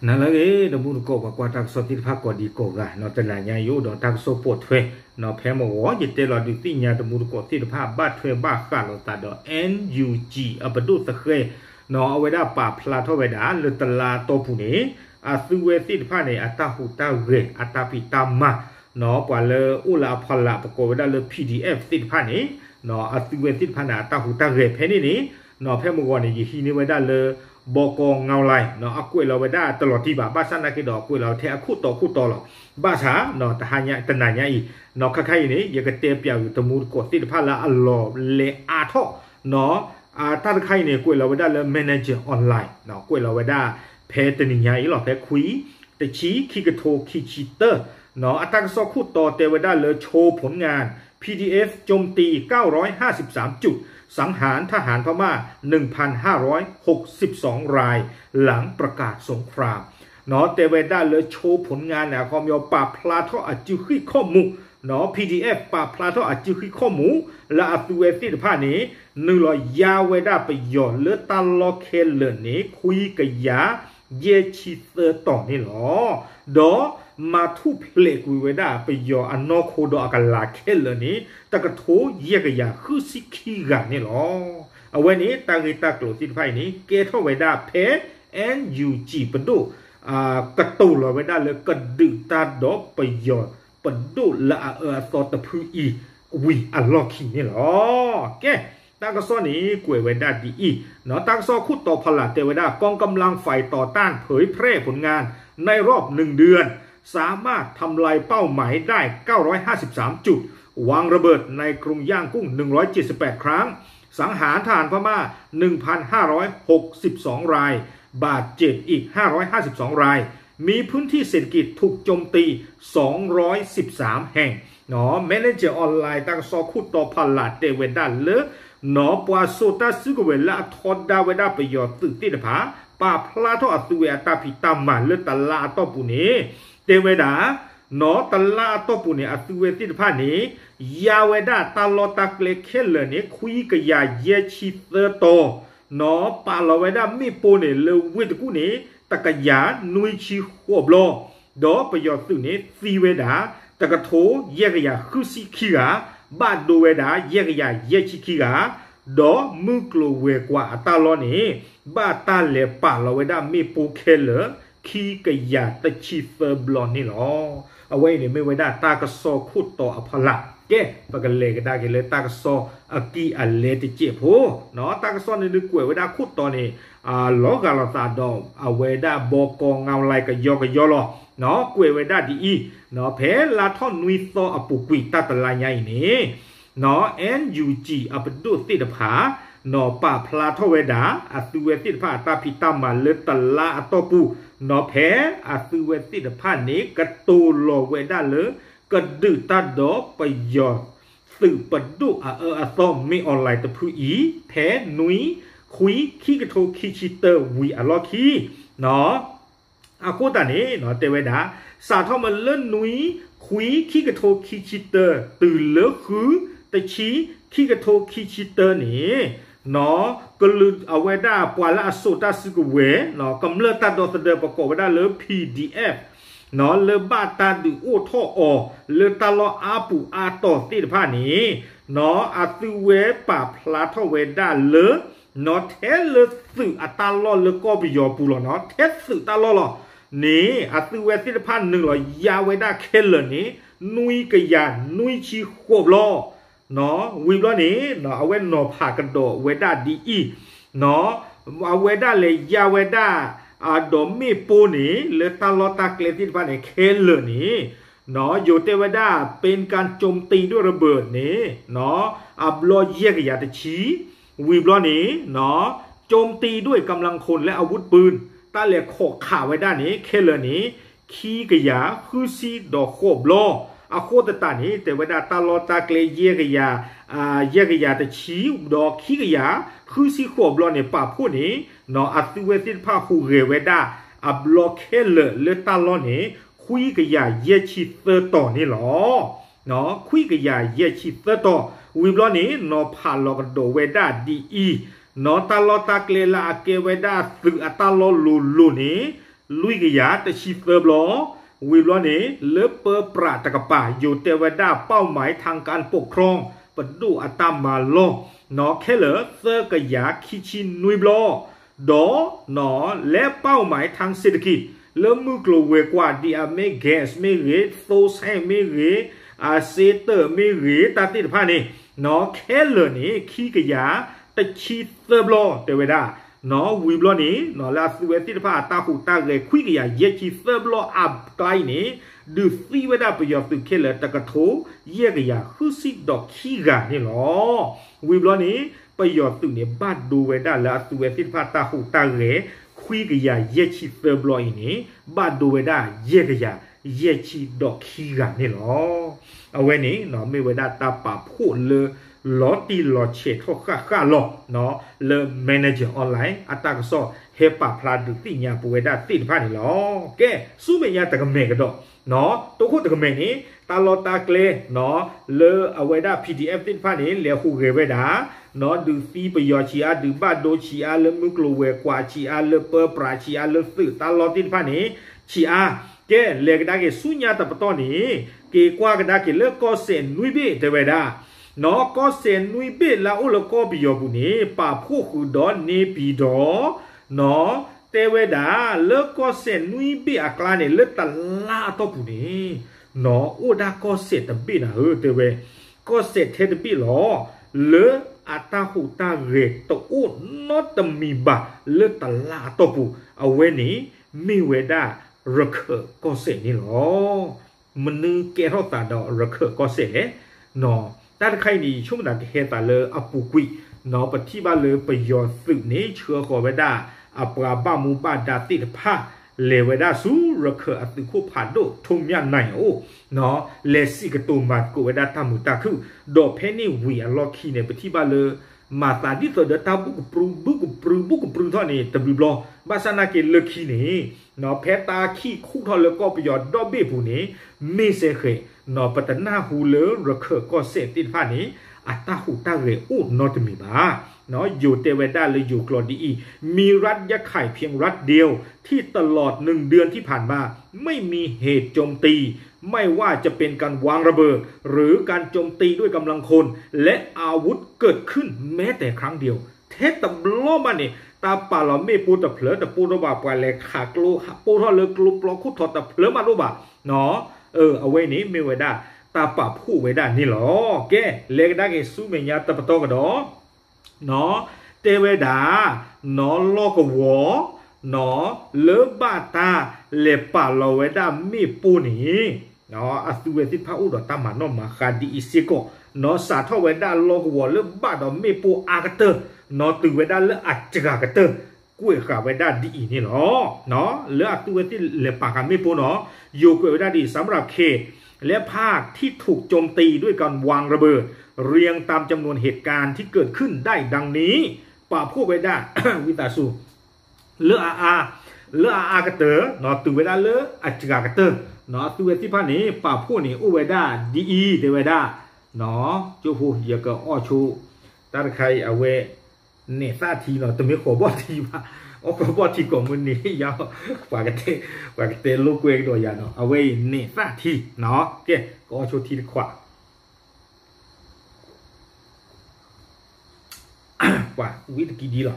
နၤလၢအဂ့ၤ တမူတကိး ပှၤကွၢ်တၢ်ကစီၣ်သ့ၣ်တဖၣ်ကိးဒံကိးဂၤနီၤ, တနၤညါအံၤအိၣ်ဒီးတၢ်ကစီၣ်ပိာ်ထွဲနီၤ, ဖဲမုၢ်ဂီၤ ယတဲလီၤဒုးသ့ၣ်ညါတမူတကိးသ့ၣ်တဖၣ် ဘၣ်ထွဲဘၣ်ဃးလိာ်သးဒီး NUG အပဒိၣ်သဃဲၤနီၤ, အဝဲဒၣ်ပာ်ဖျါထီၣ်ဝဲဒၣ်လၢတလါအတီၢ်ပူၤန့ၣ် အသုဝဲသ့ၣ်တဖၣ်န့ၣ် အတၢ်ဟူးတၢ်ဂဲၤ အတၢ်ဖံးတၢ်မၤနီၤ, ပှၤလၢအိၣ်လၢအဖီလာ် ပကိးဝဲဒၣ်လၢ PDF သ့ၣ်တဖၣ်န့ၣ်နီၤ, အသုဝဲသ့ၣ်တဖၣ်န့ၣ် အတၢ်ဟူးတၢ်ဂဲၤဖဲန့ၣ်န့ၣ်နီၤ, ဖဲမုၢ်ဂီၤန့ၣ် ယဟံးန့ၢ်ဝဲဒၣ်လၢ ဘီကီ ငဝ်းလၢ် နီၤ, အကွဲးလီၤဝဲဒၣ်တလီၤတံၢ်ဘၣ်, ဘၣ်ဆၣ်နာ်က့ဒီး အကွဲးလီၤထဲအခိၣ်တီခိၣ်တီလီၤ. ဘၣ်ဆၣ်နီၤ တဟါညါ တနၤညါအံၤနီၤ, ခါခါအံၤန့ၣ် ယကတဲပၠးဂုာ်တမူတကိးသ့ၣ်တဖၣ်လၢအလီၤလဲၤအါထီၣ် နီၤ, အတၢ်တခါအံၤန့ၣ် ကွဲးလီၤဝဲဒၣ်လၢ Manager Online နီၤ, ကွဲးလီၤဝဲဒၣ်ဖဲတနံၤညါအံၤလီၤ, ဖဲခွံ တဆံ ခံကထိခံဆံတၢနီၤ, အတၢ်ကစီၣ်ခိၣ်တီတဲဝဲဒၣ်လၢ โชว์ผลงาน PDF โจมตี เก้าร้อยห้าสิบสาม จุด สังหารทหารพม่า หนึ่งพันห้าร้อยหกสิบสอง ราย หลังประกาศสงคราม နီၤ, တဲဝဲဒၣ်လၢ โชว์ผลงาน န့ၣ် အခီပညီ ပာ်ဖျါထီၣ်အစုဃံးခီၣ်မူၤနီၤ, PDF ပာ်ဖျါထီၣ်အစုဃံးခီၣ်မူၤ လၢအသုဝဲသ့ၣ်တဖၣ်န့ၣ် နုာ်လီၤယါဝဲဒၣ်ပယီၤလၢတၢ်လီၢ်ခဲလၢာ်န့ၣ် ခွံကယၤယဲၢ်ဆံသၢတီၤန့ၣ်လီၤ. ဒီးမၤထူၣ်ဖျဲးကွံာ်ဝဲဒၣ်ပယီၤအနီၢ်ခိဒီးအကလၤခဲလၢာ်န့ၣ် တကထိယဲၢ်ကယၤဃုဆံခံဂၤန့ၣ်လီၤ. အဝဲန့ၣ် တၢ်ဂ့ၢ်တၢ်ကျိၤသ့ၣ်တဖၣ်အံၤန့ၣ် ကဲထီၣ်ဝဲဒၣ်ဖဲ NUG ပဒိၣ် ကတိၤလီၤဝဲဒၣ်လၢကဒုးတၢ်ဒီးပယီၤပဒိၣ်လၢအအၢအသီတဖုအံၤ ဝံၤအလီၢ်ခံန့ၣ်လီၤ. ကဲ, တၢ်ကစီၣ်န့ၣ် ကွဲးဝဲဒၣ်ဒ်အံၤနီၤ, တၢ်ကစီၣ်ခိၣ်တီဖီလာ်တဲဝဲဒၣ် กองกำลังฝ่ายต่อต้านเผยแพร่ผลงาน ในรอบหนึ่งเดือน สามารถทำลายเป้าหมายได้ เก้าร้อยห้าสิบสาม จุด วางระเบิดในกรุงย่างกุ้ง หนึ่งร้อยเจ็ดสิบแปด ครั้ง สังหารทหารพม่า หนึ่งพันห้าร้อยหกสิบสอง ราย บาดเจ็บอีก ห้าร้อยห้าสิบสอง ราย มีพื้นที่เศรษฐกิจถูกโจมตี สองร้อยสิบสาม แห่ง နီၤ, Manager Online တၢ်ကစီၣ်ခိၣ်တီဖီလာ်တဲဝဲဒၣ်လၢ နီၤ, ပှၤစိာ်တၢ်စုကဝဲၤလၢအထီဒါဝဲဒၣ်ပယီၤသုးသ့ၣ်တဖၣ် ပာ်ဖျါထီၣ်အသုဝဲအတၢ်ဖံးတၢ်မၤလၢတလါအတီၢ်ပူၤန့ၣ် တဲဝဲဒၣ် နီၤ, တလါအတီၢ်ပူၤန့ၣ် အသုဝဲသ့ၣ်တဖၣ်န့ၣ် ယါဝဲဒၣ်တၢ်လီၢ်တၢ်ကျဲခဲလၢာ်န့ၣ် ခွံကယၤယဲၢ်ဆံသၢတီၤ နီၤ, ပာ်လီၤဝဲဒၣ်မ့ၣ်ပိၢ်န့ၣ် လၢဝ့ၢ်တကူၣ်န့ၣ် တကယၤနွံဆံဃိးဘျီ, ဒီးပယီၤသုးန့ၣ်သံဝဲဒၣ် တကထိယဲၢ်ကယၤဃုဆံခံဂၤ, ဘၣ်ဒိဝဲဒၣ်ယဲၢ်ကယၤယဲၢ်ဆံခံဂၤ, ဒီးမုၢ်ကျိၤဝဲၤကွာ်အတၢ်လီၢ်န့ၣ် ဘၣ်တၢ်လဲၤပာ်လီၤဝဲဒၣ်မ့ၣ်ပိၢ်ခဲလၢာ် ခံကယၤတဆံသၢဘျီန့ၣ်လီၤ. အဝဲအံၤန့ၣ်မ့ၢ်ဝဲဒၣ်တၢ်ကစီၣ်ခိၣ်တီအဖီလာ်, ကဲ, ပကလဲၤကဒါက့ၤလၢတၢ်ကစီၣ်အကံၢ်အလဲတစဲးဖိ, နီၤ, တၢ်ကစီၣ်န့ၣ်ဒုးကွဲးဝဲဒၣ်ခိၣ်တီန့ၣ် လီၤဂာ်လိာ်သးဒီးအဝဲဒၣ်ဘီကီ ငဝ်းလၢ် ကယီကယီလီၤ, နီၤ, ကွဲးဝဲဒၣ်ဒ်အံၤ, နီၤ, ဖဲလါထီၣ်နွံသီအပူၤကွံာ်တၢ်တလါညါအံၤန့ၣ် နီၤ, NUG အပဒိၣ်သ့ၣ်တဖၣ် နီၤ, ပာ်ဖျါထီၣ်ဝဲဒၣ် အသုဝဲသ့ၣ်တဖၣ်အတၢ်ဖံးတၢ်မၤလၢတလါအတီၢ်ပူၤ, နီၤ, ဖဲအသုဝဲသ့ၣ်တဖၣ်န့ၣ် ကတိၤလီၤဝဲဒၣ်လၢ ကဒုးတၢ်ဒီးပယီၤသုးပဒိၣ်အအၢအသီ မ့ၢ် online တဖုအံၤ ဖဲနွံ ခွံ ခံကထိခံဆံတၢ ဝံၤအလီၢ်ခံ, နီၤ, အဃိသတးန့ၣ် နီၤ, တဲဝဲဒၣ် စးထီၣ်မ့ၢ်လၢနွံ ခွံ ခံကထိခံဆံတၢ တုၤလၢဃု တဆံ ခံကထိခံဆံတၢန့ၣ် နီၤ, ကလုာ်အဝဲဒၣ်ပှၤလၢအစိာ်တၢ်စုကဝဲၤ နီၤ, ကမျၢၢ်တၢ်ဒီသဒၢ ပကိးဝဲဒၣ်လၢ PDF နီၤ, လၢဘၣ်တၢ်ဒုးအိၣ်ထီၣ်အီၤ လၢတၢ်လီၢ်အါပူၤအါတီၤသ့ၣ်တဖၣ်န့ၣ် နီၤ, အသုဝဲပာ်ဖျါထီၣ်ဝဲဒၣ်လၢ နီၤ, ထဲလၢသုးအတၢ်လီၢ်လၢကီၢ်ပယီၤပူၤလီၤ, နီၤ, ထဲသုးတၢ်လီၢ်လီၤန့ၣ် အသုဝဲသ့ၣ်တဖၣ်နုာ်လီၤယါဝဲဒၣ်ခဲလၢာ်န့ၣ် နွံကယၤနွံဆံဃိးဘျီ နီၤ, ဝံၤဘျီန့ၣ် နီၤ, အဝဲနီၤဖးကဒီးဝဲဒၣ်ဒ်အံၤ, နီၤ, အဝဲဒၣ်လဲၤယါဝဲဒၣ် အဒီးမ့ၣ်ပိၢ်န့ၣ် လၢတၢ်လီၢ်တၢ်ကျဲသ့ၣ်တဖၣ်န့ၣ် ခဲလၢာ်န့ၣ် နီၤ, ယိၤတဲဝဲဒၣ် เป็นการโจมตีด้วยระเบิด န့ၣ် နီၤ, အဘျီယဲၢ်ကယၤတဆံ, ဝံၤဘျီန့ၣ် နီၤ, โจมตีด้วยกำลังคนและอาวุธปืน တၢ်လဲၤခိးခးဝဲဒၣ်န့ၣ် ခဲလၢာ်န့ၣ် ခံကယၤဃုဆံဒီးဃိးဘျီ, အဃိသတးန့ၣ် တဲဝဲဒၣ်တၢ်လီၢ်တၢ်ကျဲယဲၢ်ကယၤ ယဲၢ်ကယၤတဆံ ဒီးခံကယၤဃုဆံဃိးဘျီန့ၣ် ပာ်ဖှိၣ်န့ၣ် နီၤ, အသုဝဲသ့ၣ်တဖၣ်ဟူးဂဲၤဝဲဒၣ် အဘျီခဲလၢာ်လၢတၢ်လီၢ်န့ၣ် ခွံကယၤယဲၢ်ဆံသၢတီၤန့ၣ်လီၤ. နီၤ, ခွံကယၤယဲၢ်ဆံသၢတီၤ, ဝံၤဘျီန့ၣ် နီၤဖးလီၤကဒီးဝဲဒၣ်ဒ်အံၤ, နီၤ, တၢ်လီၢ်တၢ်ကျဲလၢအကဲဝဲဒၣ်သုးအတၢ်လီၢ်လိၤလိၤန့ၣ် လွံၢ်ကယၤတဆံသၢဘျီ, ဝံၤဘျီန့ၣ် လၢပၢပြးတကပၤ ယိၤတဲဝဲဒၣ် เป้าหมายทางการปกครอง ပဒိၣ်အတၢ်မၤလီၢ် ခဲလၢာ်သၢကယၤခံဆံနွံဘျီ, ဒီး လၢ เป้าหมายทางเศรษฐกิจ လၢမုၢ်ကျိၤဝဲၤကွာ် ဒ်အမ့ၢ် gas မ့ၢ်ဂ့ၤ, သိဆဲၣ်မ့ၢ်ဂ့ၤ, အစ့တၢးမ့ၢ်ဂ့ၤ တၢ်သ့ၣ်တဖၣ်န့ၣ် ခဲလၢာ်န့ၣ် ခံကယၤတဆံသၢဘျီ တဲဝဲဒၣ် ဝံၤဘျီန့ၣ် လၢအသုးဝဲသ့ၣ်တဖၣ်အတၢ်ဟူးတၢ်ဂဲၤ ခွံကယၤယဲၢ်ဆံသၢဘျီအကျါအံၤန့ၣ် ဒုးသံဝဲဒၣ်ပယီၤသုးခဲလၢာ် တကထိယဲၢ်ကယၤဃုဆံဒီးခံဂၤန့ၣ်လီၤ. ဝံၤဘျီန့ၣ် ပယီၤသုးန့ၣ် ဘၣ်ဒိဝဲဒၣ်လၢအသုးဝဲသ့ၣ်တဖၣ်တၢ်ဟူးတၢ်ဂဲၤ ခွံကယၤယဲၢ်ဆံသၢဘျီအံၤန့ၣ် ဘၣ်ဒိဝဲဒၣ်ယဲၢ်ကယၤယဲၢ်ဆံဒီးခံဂၤန့ၣ်လီၤ. အဝဲန့ၣ် မ့ၢ်ဝဲဒၣ်တၢ်ပာ်ဖှိၣ်လၢ လီၤတံၢ်လီၤဆဲးထီၣ်ဃၣ်ဃၣ်လီၤ လၢ Manager Online အတၢ်ကစီၣ်ဟဲပာ်ဖျါဒုးသ့ၣ်ညါပဝဲဒၣ်သ့ၣ်တဖၣ်န့ၣ်လီၤ. ကဲ ဆူမဲာ်ညါတကမဲာ်ကဒီး တိခိၣ်တကမဲာ်န့ၣ် တၢ်လီၢ်တၢ်ကျဲ လၢအဝဲဒၣ် PDF သ့ၣ်တဖၣ်န့ၣ် လဲၤဟူးဂဲၤဝဲဒၣ် ဒုးသံပယီၤဆံးအါ ဒုးဘၣ်ဒိဆံးအါ လၢမုၢ်ကျိၤဝဲၤကွာ်ဆံးအါ လၢပၢပြးဆံးအါ လၢသုးတၢ်လီၢ်သ့ၣ်တဖၣ်န့ၣ် ဆံးအါ ကဲ လဲၤကဒါက့ၤဆူညါတပတီၢ်န့ၣ် က့ၤကွၢ်ကဒါက့ၤလၢကီၢ်စဲၣ်နွံဘ့ၣ်တဲဝဲဒၣ် ကီၢ်စဲၣ်နွံဘ့ၣ်လၢအအိၣ်လၢကီၢ်ပယီၤပူၤန့ၣ် ပာ်ဖှိၣ်ဃုာ်ဒီးန့ၢ်ပံၤဒီး တဲဝဲဒၣ် လၢကီၢ်စဲၣ်နွံဘ့ၣ်အကျါန့ၣ် လၢတလါအတီၢ်ပူၤန့ၣ် အိၣ်ဒၣ်ကီၢ်စဲၣ်တဘ့ၣ်နၤဧၢ တဲဝဲ ကီၢ်စဲၣ်ထဲတဘ့ၣ်လီၤ လၢအတၢ်ဟူးတၢ်ဂဲၤတအိၣ်နီတမံၤဘၣ်လၢတလါအတီၢ်ပူၤ အဝဲန့ၣ် မ့ၢ်ဝဲဒၣ်ရခၢးကီၢ်စဲၣ်န့ၣ်လီၤ. မနုၤကဲထီၣ်သးဒီးရခၢးကီၢ်စဲၣ်လဲၣ် တၢ်တခါအံၤန့ၣ် ယဆိကမိၣ်သးကဟဲသးလၢအပူၤကွံာ် ပထံၣ်ဘၣ်လၢပယီၤသုးန့ၣ် ဆှၢဃီၤဝဲဒၣ် အပှၤဘၣ်မူဘၣ်ဒါသ့ၣ်တဖၣ် လဲၤဝဲဒၣ်ဆူရခၢးအသုးခိၣ်ဖးဒိၣ် ထိးမြတ်နိုင် အအိၣ် လဲၤစံးကတိၤမၤသကိးဝဲဒၣ်တၢ်မုာ်တၢ်ခုၣ် ဒီးဖဲန့ၣ်ဝံၤအလီၢ်ခံန့ၣ် ပထံၣ်ဘၣ်လၢ မၤသးဒ်သိးဒီးတၢ်ဘူၣ်ကပြု ဘူၣ်ကပြု ဘူၣ်ကပြုထီၣ်န့ၣ် တဘျုးဘျီ ဘၣ်ဆၣ်နာ်က့လၢခံန့ၣ် ဖဲတၢ်ခံးခူၣ်ထီၣ်လၢကီၢ်ပယီၤဒီဘ့ၣ်ပူၤန့ၣ် မ့ၢ်စဲဃဲၤ ပတနၢ်ဟူလၢရခၢးကီၢ်စဲၣ်သ့ၣ်တဖၣ်န့ၣ် အတၢ်ဟူးတၢ်ဂဲၤအိၣ်နီတမံၤဘၣ်. ယိၤတဲဝဲဒၣ်လၢယိၤကျိာ်ဒ်အံၤ มีรัฐยะไข่เพียงรัฐเดียว ที่ตลอดหนึ่งเดือนที่ผ่านมาไม่มีเหตุโจมตี ไม่ว่าจะเป็นการวางระเบิด หรือการโจมตีด้วยกำลังคน และอาวุธเกิดขึ้นแม้แต่ครั้งเดียว ထဲတဘျီဘၣ်န့ၣ် တၢ်ပာ်လီၤမ့ၣ်ပိၢ်တဖျၢၣ်တပိၢ်ဒိၣ်ဘၣ် ပှၤလဲၤခးကျိ ပိၢ်ထီၣ်လၢကျိပျီခိၣ်ထီတဖျၢၣ်မးဒိၣ်ဘၣ်. အဝဲန့ၣ်မ့ၢ်ဝဲဒၣ် တၢ်ပာ်ဖှိၣ်ဝဲဒၣ်န့ၣ်လီၤ. ကဲ လဲၤကဒါက့ၤဆူမဲာ်ညါတပတီၢ်ကဒီး တဲဝဲဒၣ် နီၢ်လီၢ်ကဝီၤ လၢဘၣ်တၢ်လဲၤပာ်လီၤဝဲဒၣ်မ့ၣ်ပိၢ်န့ၣ် အသုဝဲသ့ၣ်တဖၣ်အိၣ်ဒီးတၢ်မၤနီၣ်မၤဃါဒ်အံၤစ့ၢ်ကီး နီၢ်စးထီၣ်ဝဲဒၣ်လီၢ်ကဝီၤလၢဘၣ်ဒီးမ့ၣ်ပိၢ်အါကတၢၢ် နီၢ်တုၤဝဲဒၣ်လၢအစှၤကတၢၢ် ကွဲးဃာ်ဝဲဒၣ်ဒ်အံၤန့ၣ်လီၤ. လၢအသုဝဲသ့ၣ်လဲၤပာ်ဃာ်မ့ၣ်ပိၢ်နီၤ ယိၤကွဲးဝဲဒၣ်ဒ်အံၤ สำหรับเขตและภาคที่ถูกโจมตีด้วยการวางระเบิด เรียงตามจำนวนเหตุการณ์ที่เกิดขึ้นได้ดังนี้ ပာ်ဖှိၣ်ဝဲဒၣ် ဝံသးစူၤ လၢအအါ လၢအအါကတၢၢ် တုၤဝဲဒၣ်လၢအစှၤကတၢၢ် အသုဝဲသ့ၣ်တဖၣ်န့ၣ် ပာ်ဖှိၣ်န့ၣ်အိၣ်ဝဲဒၣ်ဒ်အံၤ တဲဝဲဒၣ် ကၠိဖိ ယကအီၣ်ဆိ တၢ်တခါအံၤအဝဲ နဲၣ်သၣ်ထံနီၤ တမ့ၢ်ဃီၤဘီၣ်ထံဘၣ် အီၣ်ဃီၤဘီၣ်ထံကိးမုၢ်နံၤယါ ပှၤကတဲ ပှၤကတဲလိာ်ကွဲကဒီးယၤနီၤ အဝဲအံၤနဲၣ်သၣ်ထံနီၤ ကဲ ကအီၣ်ဆိထံတခွး ပှၤဝံတကံဒံလီၤ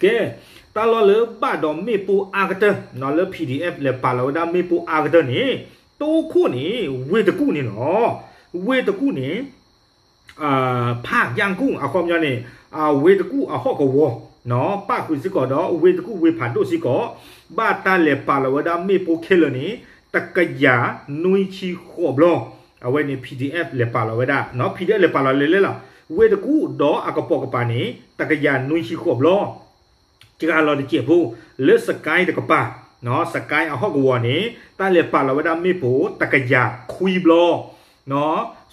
ကဲ တၢ်လီၢ်လၢဘၣ်ဒီးမ့ၣ်ပိၢ်အါကတၢၢ်နီၤ လၢ PDF လဲၤပာ်လီၤဝဲဒၣ်မ့ၣ်ပိၢ်အါကတၢၢ်န့ၣ် တိခိၣ်န့ၣ် ဝ့ၢ်တကူၣ်န့ၣ်လီၤ. ဝ့ၢ်တကူၣ်န့ၣ် ဖးယၢ်ကူၣ် အခီပညီန့ၣ် ဝ့ၢ်တကူၣ်အဟီၣ်ကဝီၤ ပၣ်ဃုာ်စ့ၢ်ကီးဒီး ဝ့ၢ်တကူၣ်ဝ့ၢ်ဖးဒိၣ်စ့ၢ်ကီး ဘၣ်တၢ်လဲၤပာ်လီၤဝဲဒၣ်မ့ၣ်ပိၢ်ခဲလၢာ်န့ၣ် တကယၤနွံဆံဃိးဘျီ အဝဲန့ၣ် PDF လဲၤပာ်လီၤဝဲဒၣ် PDF လဲၤပာ်လီၤလဲၤလဲၣ်လီၤ ဝ့ၢ်တကူၣ်ဒီးအကပိာ်ကပၤန့ၣ် တကယၤနွံဆံဃိးဘျီ စှၤလီၤတစဲးဖိ လၢစကဲတကပၤ စကဲအဟီၣ်ကဝီၤန့ၣ် တၢ်လဲၤပာ်လီၤဝဲဒၣ်မ့ၣ်ပိၢ် တကယၤခွံဘျီ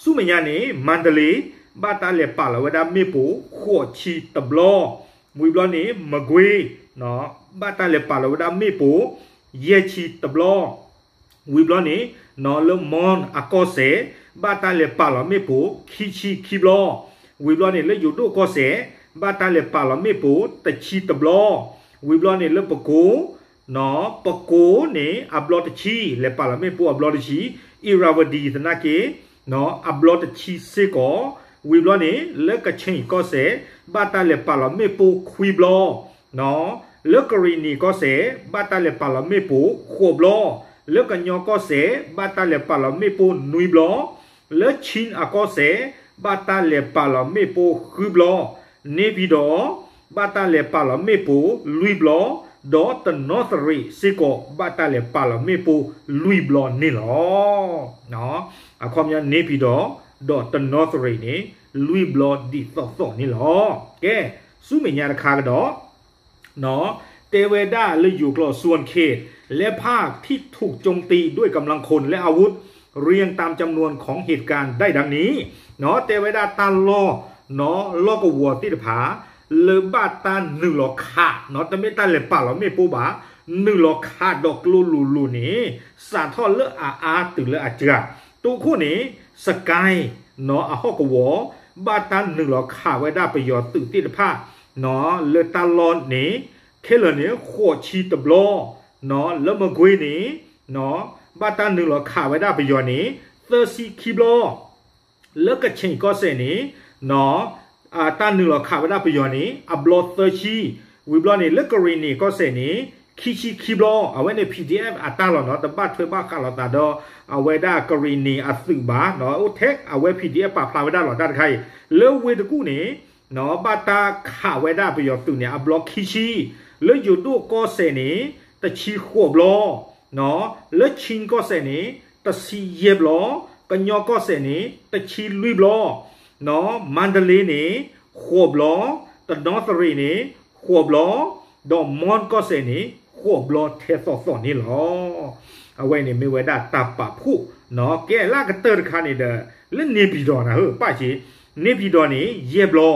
ဆူမဲာ်ညါန့ၣ် မါတလ့ ဘၣ်တၢ်လဲၤပာ်လီၤဝဲဒၣ်မ့ၣ်ပိၢ် ဃိးဆံတဘျီ ဝံၤဘျီန့ၣ် မကွ့ ဘၣ်တၢ်လဲၤပာ်လီၤဝဲဒၣ်မ့ၣ်ပိၢ် ယဲၢ်ဆံတဘျီ ဝံၤဘျီန့ၣ် လၢမွန်အကီၢ်စဲၣ် ဘၣ်တၢ်လဲၤပာ်လီၤမ့ၣ်ပိၢ် ခံဆံခံဘျီ ဝံၤဘျီန့ၣ် လၢယိၤဒိၣ်ကီၢ်စဲၣ် ဘၣ်တၢ်လဲၤပာ်လီၤမ့ၣ်ပိၢ် တဆံတဘျီ ဝံၤဘျီန့ၣ်လၢပကိ ပကိန့ၣ် အဘျီတဆံ လဲၤပာ်လီၤမ့ၣ်ပိၢ်အဘျီတဆံ, Irrawaddy သနာ်က့ အဘျီတဆံစ့ၢ်ကီး, ဝံၤဘျီန့ၣ် လၢကခ့ၣ်ကီၢ်စဲၣ် ဘၣ်တၢ်လဲၤပာ်လီၤမ့ၣ်ပိၢ်ခွံဘျီ, လၢကရံၣ်နံၣ်ကီၢ်စဲၣ် ဘၣ်တၢ်လဲၤပာ်လီၤမ့ၣ်ပိၢ်ဃိးဘျီ, လၢကညီကီၢ်စဲၣ် ဘၣ်တၢ်လဲၤပာ်လီၤမ့ၣ်ပိၢ်နွံဘျီ, လၢခၠံအကီၢ်စဲၣ် ဘၣ်တၢ်လဲၤပာ်လီၤမ့ၣ်ပိၢ်ဃုဘျီ, န့ၣ်ပံၤဒီး ဘၣ်တၢ်လဲၤပာ်လီၤမ့ၣ်ပိၢ်လွံၢ်ဘျီ, ဒီးတနီသရံၣ်စ့ၢ်ကီး ဘၣ်တၢ်လဲၤပာ်လီၤမ့ၣ်ပိၢ်လွံၢ်ဘျီန့ၣ်လီၤ. အခီပညီန့ၣ်ပံၤဒီး ဒီးတနီသရံၣ်န့ၣ် လွံၢ်ဘျီဒ်သိးသိးန့ၣ်လီၤ. ကဲ, ဆူမဲာ်ညါတခါကဒီး တဲဝဲဒၣ်လၢယိၤကျိာ် ส่วนเขต และภาคที่ถูกโจมตีด้วยกำลังคนและอาวุธ เรียงตามจำนวนของเหตุการณ์ได้ดังนี้ တဲဝဲဒၣ်တၢ်လီၢ် လီၢ်ကဝီၤသ့ၣ်တဖၣ် လၢဘၣ်တၢ်နုာ်လီၤခး တမ့ၢ်တၢ်လဲၤပာ်လီၤမ့ၣ်ပိၢ်ဘၣ်, နုာ်လီၤခးဒီးကျိလိၤလိၤန့ၣ် စးထီၣ်လၢအအါတုၤလၢအစှၤ, တိခိၣ်န့ၣ် စကဲ အဟီၣ်ကဝီၤ ဘၣ်တၢ်နုာ်လီၤခးဝဲဒၣ်ပယီၤသုးသ့ၣ်တဖၣ် လၢတၢ်လီၢ်န့ၣ် ခဲလၢာ်န့ၣ် ဃိးဆံတဘျီ, လၢမကွ့န့ၣ် ဘၣ်တၢ်နုာ်လီၤခးဝဲဒၣ်ပယီၤန့ၣ် သၢဆံခံဘျီ, လၢကခ့ၣ်ကီၢ်စဲၣ်န့ၣ် တၢ်နုာ်လီၤခးဝဲဒၣ်ပယီၤန့ၣ် အဘျီသၢဆံ, ဝံၤဘျီန့ၣ် လၢကရံၣ်နံၣ်ကီၢ်စဲၣ်န့ၣ် ခံဆံခံဘျီ, အဝဲန့ၣ် ပီၣ်ဒံၣ်အဲၣ်ဖ် အတၢ်လီၤနီၤ, တဘၣ်ထွဲဘၣ်ဃးလိာ်သးဒီး အဝဲဒၣ်ကရံၣ်နံၣ်အသုးဘၣ်, အိၣ်ထဲအဝဲ ပီၣ်ဒံၣ်အဲၣ်ဖ် ပာ်ဖျါဝဲဒၣ်လီၤတၢ်တခါအံၤ, လၢဝ့ၢ်တကူၣ်န့ၣ် ဘၣ်တၢ်ခးဝဲဒၣ်ပယီၤသုးန့ၣ် အဘျီခံဆံ, လၢယိၤဒိၣ်ကီၢ်စဲၣ်န့ၣ် တဆံဃိးဘျီ, လၢခၠံကီၢ်စဲၣ်န့ၣ် တဆံယဲၢ်ဘျီ, ကညီကီၢ်စဲၣ်န့ၣ် တဆံလွံၢ်ဘျီ, မါဒလ့န့ၣ် ဃိးဘျီ, တနီသရံၣ်န့ၣ် ဃိးဘျီ, ဒီးမွန်ကီၢ်စဲၣ်န့ၣ် ဃိးဘျီထဲသိးသိးန့ၣ်လီၤ. အဝဲန့ၣ်မ့ၢ်ဝဲဒၣ်တၢ်ပာ်ဖှိၣ်, ကဲလၢအကတၢၢ်တခါန့ၣ်ဒီး လၢန့ၣ်ပံၤဒီးနၤဧၢ ပၣ်စ့, န့ၣ်ပံၤဒီးန့ၣ် ယဲၢ်ဘျီ,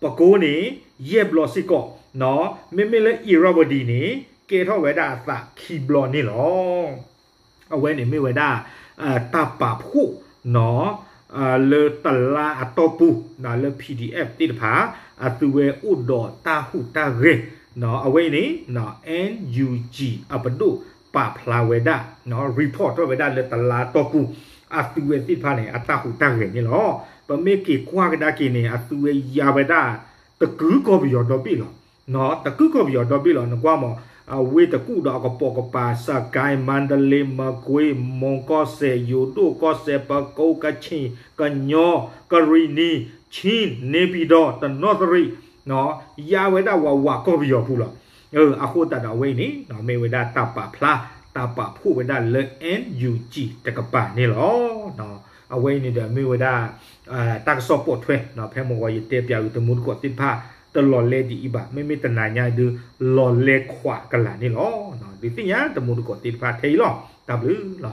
ပကိန့ၣ် ယဲၢ်ဘျီစ့ၢ်ကီး, မ့မ့ၢ်လၢ Irrawaddy န့ၣ် ကဲထီၣ်ဝဲဒၣ်အသးခံဘျီန့ၣ်လီၤ. အဝဲန့ၣ်မ့ၢ်ဝဲဒၣ် တၢ်ပာ်ဖှိၣ် လၢတလါအတီၢ်ပူၤ လၢ ပီၣ်ဒံၣ်အဲၣ်ဖ် သ့ၣ်တဖၣ် အသုဝဲအိၣ်ဒီးတၢ်ဟူးတၢ်ဂဲၤ, အဝဲအံၤန့ၣ် NUG အပဒိၣ်ပာ်ဖျါဝဲဒၣ် report ထီၣ်ဝဲဒၣ်လၢတလါအတီၢ်ပူၤ အသုဝဲသ့ၣ်တဖၣ်န့ၣ် အတၢ်ဟူးတၢ်ဂဲၤန့ၣ်လီၤ. ပမ့ၢ်က့ၤကွၢ်ကဒါက့ၤန့ၣ် အသုဝဲယါဝဲဒၣ် တကုၤကီၢ်ပယီၤဒီဘ့ၣ်လီၤ. တကုၤကီၢ်ပယီၤဒီဘ့ၣ်လီၤ. နကွၢ်မး အဝ့ၢ်တကူၣ်ဒီးအကပိာ်ကပၤ စကဲ, မါဒလ့, မကွ့, မွန်ကီၢ်စဲၣ်, ယိၤဒိၣ်ကီၢ်စဲၣ်, ပကိ, ကခ့ၣ်, ကညီ, ကရံၣ်နံၣ်, ခၠံ, န့ၣ်ပံၤဒီး တနီသရံၣ်, ယါဝဲဒၣ်ဝးဝးကီၢ်ပယီၤပူၤလီၤ. အဃိသတးဒီးအဝဲအံၤန့ၣ် မ့ၢ်ဝဲဒၣ်တၢ်ပာ်ဖျါ တၢ်ပာ်ဖှိၣ်ဝဲဒၣ်လၢ NUG တကပၤန့ၣ်လီၤ. အဝဲအံၤန့ၣ်ဒီးမ့ၢ်ဝဲဒၣ် တၢ်ကစီၣ်ပိာ်ထွဲ ဖဲမုၢ်ဂီၤယတဲပၠးဂ့ၤ တမူတကိးသ့ၣ်တဖၣ် တလီၤလဲဒ်အံၤဘၣ်. မ့မ့ၢ်တနၤညါအံၤဒုး လီၤလဲခွးကလာ်န့ၣ်လီၤ. ဒုးသ့ၣ်ညါတမူတကိးသ့ၣ်တဖၣ်ထဲအံၤလီၤ. တၢ်ဘျုးလီၤ.